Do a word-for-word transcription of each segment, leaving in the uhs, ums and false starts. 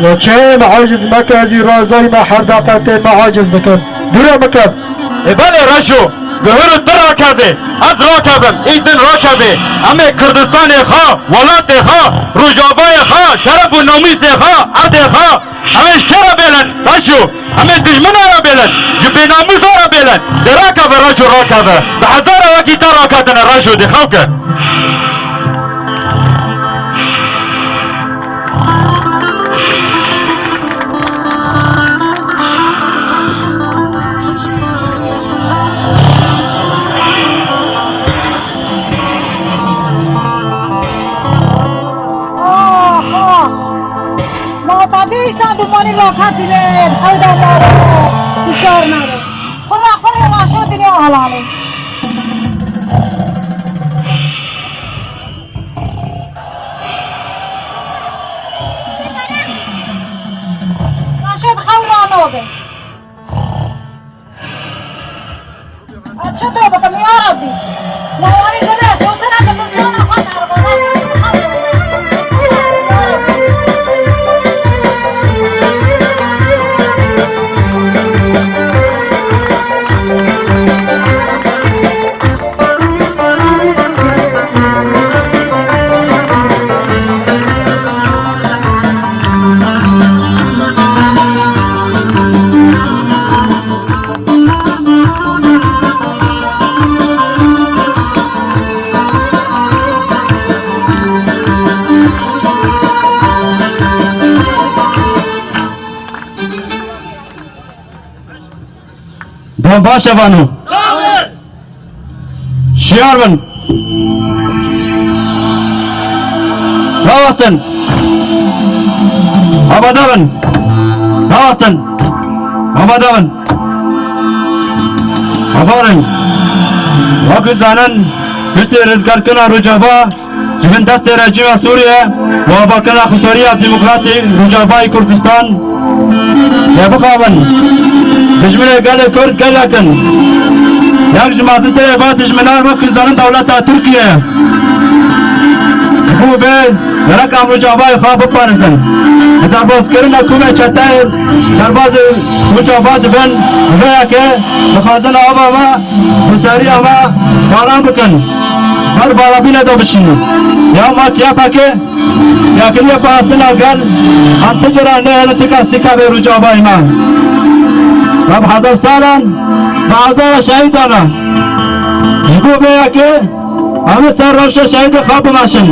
Yekem aciz meke, ez î razayî me her daqetê me aciz dikim. Dûre bikim. Ê belê Reşo, guhir û tu rakevê, ez rakevim, î din rakevê. Em ê Kurdistanê xwe, welatê xwe, Rojavayê xwe, şeref û namûsê xwe, erdê xwe, em ê ji kê re bêlin, Reşo? Em ê dijmina re bêlin, ji bênamûsa re bêlin. Dê rakeve Reşo, rakeve. Bi hezara wekî te raketine Reşo, dê xew ke. Ah, ah. Ma ta bîştan dumanî rakat dîlêr, hewda maro, hişar naro. Xurra xurrê raşo dinê alanê. Raşo xew ranobe. Çi to bikim ya Rabbî? Lawanî dibê, sosina dibistana xwe darbe. Dem baş e vano. Şiyar bin. Rawestin. Amade bin. Rawestin. Amade bin. Hevalên. Wek zanin, piştî rizgarkirina Rojava, ji bin destê rejîma Sûriye û avakirina Xisariya Demokratîk Rojavayê Kurdistan, lê bixabin, dijminê gelê Kurd gelek in. Yek ji mezintirê van dijminan wek zanin dewleta Tirkiye. Ji bo vê gerek em Rojavayê xwe biparêzin. Bi derbazkirina ku me çeteyê derbazê Rojava dibin, vê yekê dixwazin ava me Bi seriya me talan bikin. Ber balabîne de bişînin. Ya me ya pekê, ya kiriye parastina gel, em ti cara nehêlin ti kes nikevê Rojavayê me. Me bi hezar salan, bi hezara şehîdan e. Ji bo vê yekê, em ê ser rewşa şehîdê xwe bimeşin.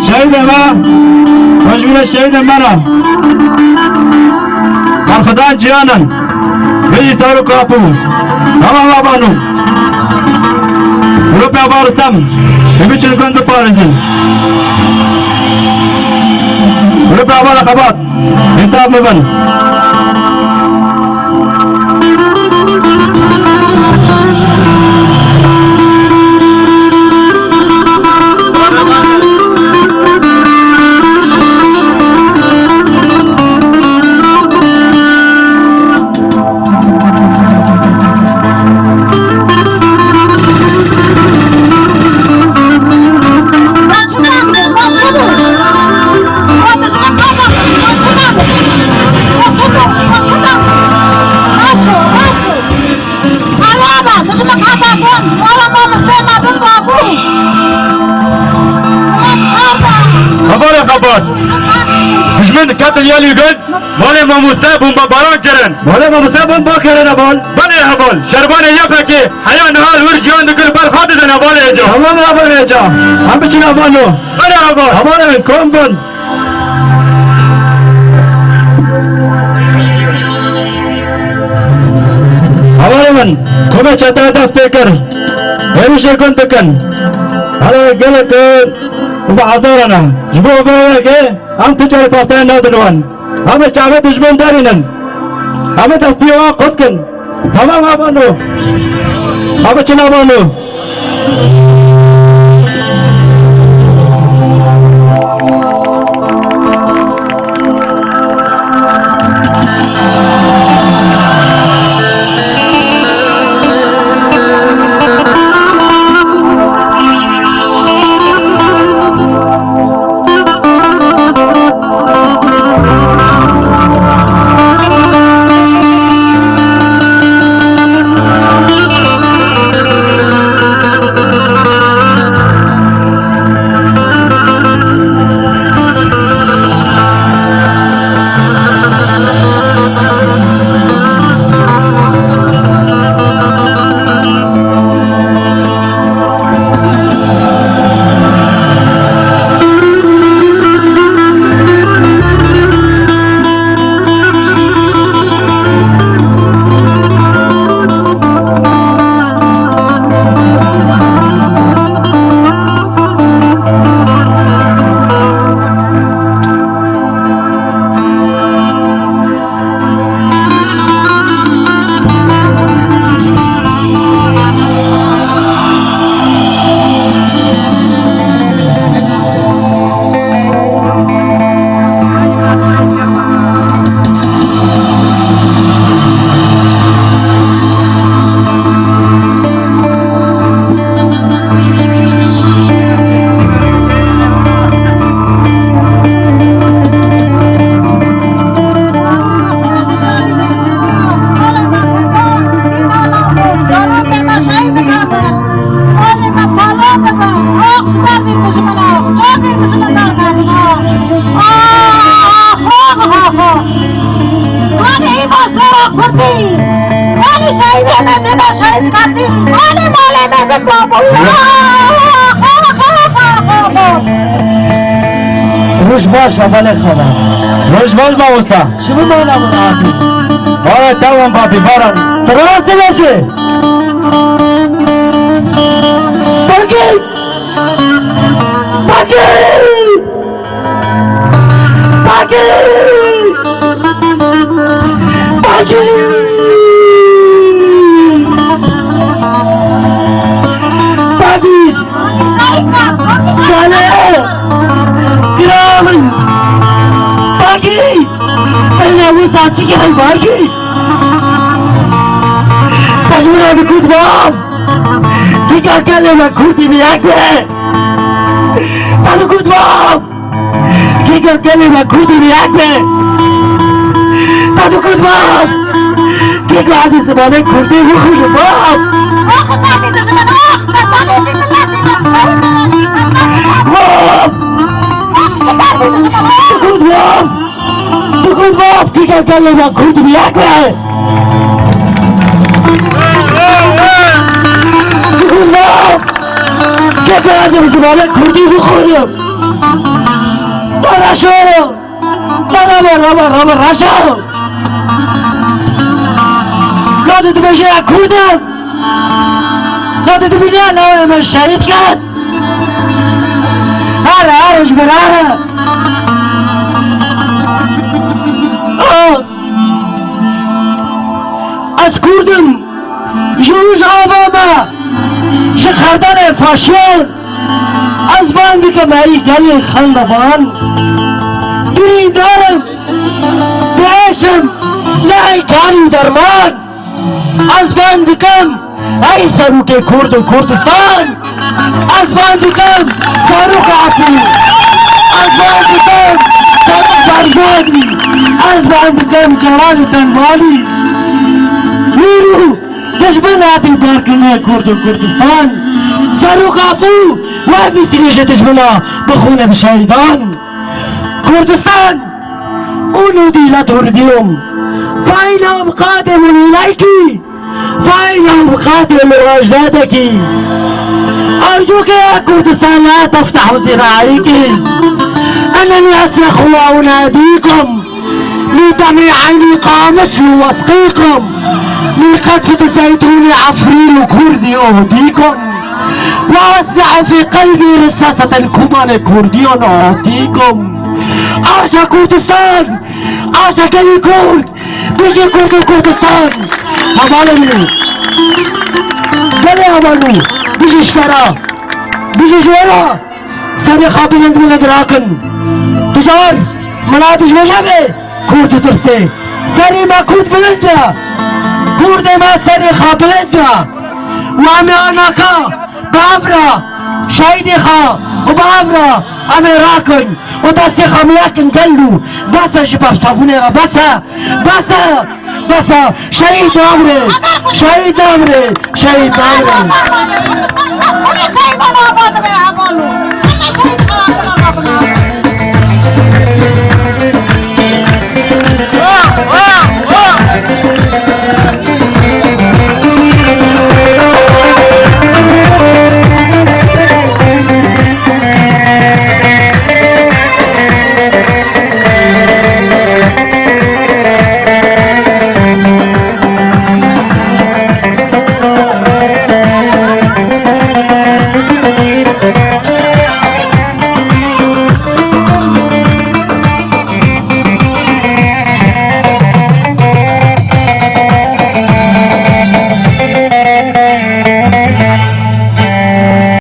Şehîdê me, rojbînê şehîdê me ne. Berxwedan Cihan in. Vê îsar û kapû. Tamam abano. Grup ya Baristan. Hemî çi gund biparêzin. Grup ya Bala Xebat. Bêtab mebin. Hevalê xebat. Dijmin ketin yelî gund. Balê mamoste bombebaran kirin. Balê mamoste bomba kirin heval. Belê heval. Şervanê Y P G heya niha li wir ciyan dikin ber xwe didin hevalê hêca. Tamam hevalê hêca. Em biçin heval no. Belê heval. Hevalê min kom bin. Hevalê min komê çete dest pê kir. Hêrişê gund dikin. Belê gelek bi hezara ne. Ji bo vê yekê em tu carî partiyên nadin wan. Em ê çavê dijmin derînin. Em ê destiyê wan qut kin. Tamam abano. Em ê çi nabano. Şehîd Qatî, malê malê me bi babo. Roj baş, hevalê xwe. Roj baş, mamosta. Ji bo mala min hatî. Wala, tamam babî, baran. Tu rastî vêjî. Bakî! Bakî! Bakî! Bakî! Bakî! Salih! Kira min! Bakî! Ene wisa çi kirin Bakî? Pejmîra bi kut baf! Kîka gelê me kurdî bi yek be! Te dikut baf! Kîka gelê me kurdî bi yek be! Te dikut baf! Kîka ez ê zimanê kurdî bixwînim baf! Baf! Dikut baf! Dikut baf! Kîka gelê me kurdî bi yek be! Dikut baf! Keko ez ê bi zimanê kurdî bixwînim. Bana şoro. Bana bana bana bana raşa. Ka tu dibêje ya kurdim. Ka tu dibîne ya navê min şehîd ket. Her her ji vir here. Ah. Ez kurdim. Ji roj ava me, ji xerdanê faşiyan, ez ban dikim ey gelê xendevan. Birîndar im, diêşim, ne ey kan û derman. Ez ban dikim ey serokê Kurd û Kurdistan. Ez ban dikim Serok Apû. Ez ban dikim Serok Barzanî. Ez ban dikim Celalî Telmalî. Wî rû Dijmin hatî darkirinê Kurd û Kurdistan. Serok Apû, we bîstirî ji dijmina bi xûnê bi şehîdan. Kurdistan, û nûdî le turdîyum. Faînam qadimûn îleyki. Faînam qadimûn ecdadeki. Ercûkê Kurdistan la teftehu zîraîki. Enenî esre xuwa û nadîkum. من دمع عيني قامشلو وسقيكم، من قطفة زيتوني عفريل وكردي أهديكم، وأصنع في قلبي رصاصة كمان كردي أهديكم. Aşa Kurdistan! Aşa gelê Kurd! Bijî Kurd û Kurdistan! Hevalê min! Gelê heval min! Bijî ji te re! Bijî ji we re! Serê xwe bilind bilind rakin. Tu car mila dijmin nebe Kurd ditirsê. Serê me Kurd bilind e. Kurdê me serê xwe bilind e. Û em ê anaka bi hev re şehîdê xwe û bi hev re em ê rakin û destê xwe miyekin gel û bes e ji berçavûnê re bes e. Bes e. Bes e, şehîd namre, şehîd namre, şehîd namre.